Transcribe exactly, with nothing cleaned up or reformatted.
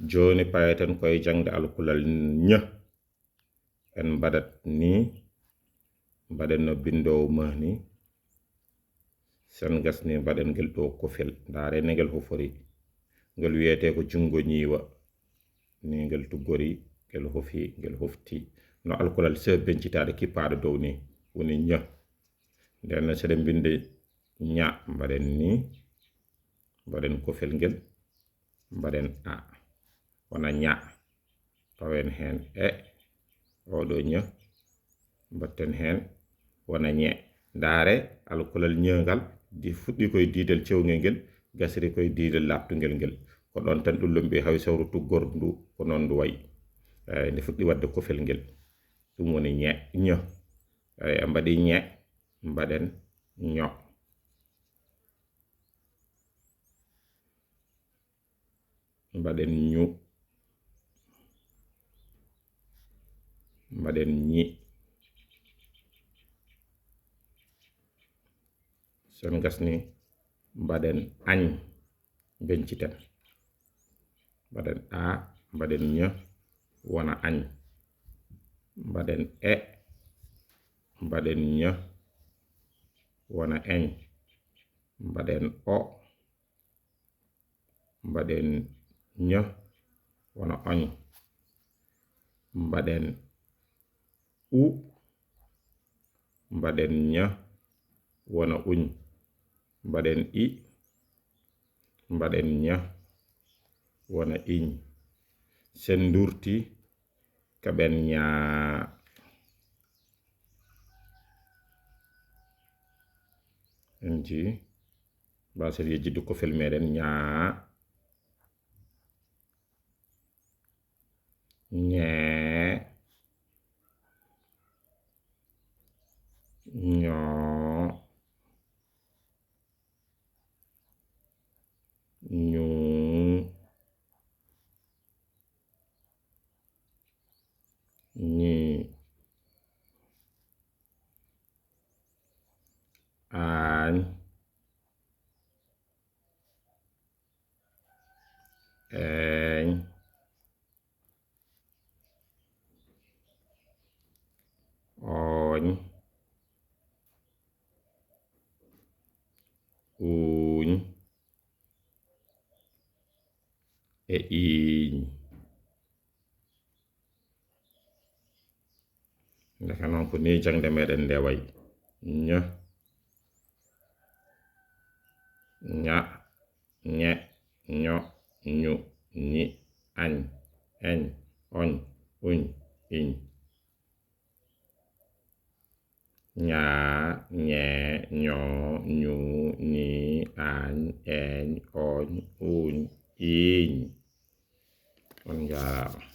Jooni payaten koye jaŋde alkulal ñ. En mbaɗat ni, mbaɗen no binndoowo mah ni. Sen gasni, mbaɗen ngel ɗo kofel. Ndaare ne ngel hofori. Ngel wiyetee ko junngo ñiiwa. Ni ngel tuggori, ngel hofi, ngel hofti. No alkulal seh bencitaaɗo kippaaɗo dow ni. Woni ñ. Nden no seɗen mbinde ña, mbaɗen ni. Mbaɗen kofel ngel. Mbaɗen a. Wona ña. Pawen heen e. Oɗo ñ. Mbatten heen. Wona ñe. Ndaare, alkulal ñ ngal, di fuɗɗi koye diidal cewngel ngel, gasiri koye diidal laaɓtungel ngel. Ko ɗon tan ɗum lombi hay sawru tuggordu, ko noon ndu wayi. Eey, nde fuɗɗi waɗde kofel ngel. Ɗum woni ñe, ñ. Eey, a mbaɗi ñe, mbaɗen ño. Mbaɗen ñu. Mbaɗen ñi. Sen gasni, mbaɗen añ, benciten. Mbaɗen a, mbaɗen ñ, wona añ. Mbaɗen e, mbaɗen ñ, wona eñ. Mbaɗen o, mbaɗen ñ, wona oñ. Mbaɗen u, mbaɗen ñ, wona uñ. Mbaɗen i, mbaɗen ñ, wona iñ. Sen ndurti, kaɓen ñaa. En ji, mbaasen yejjitde kofel meɗen ñaa. Ñee. Ñoo. Ñuu. Ñii. Aañ. Eeñ. Ooñ. Uuñ. E iiñ. Ndeke noon ko nii jaŋde meɗen nde wayi. Ñ, ña, ñe, ño, ñu, ñi, añ, eñ, oñ, uñ, iñ. Ñaa, ñee, ñoo, ñu, ñii, aañ, eeñ, ooñ, uuñ, iiñ. On njaaraama.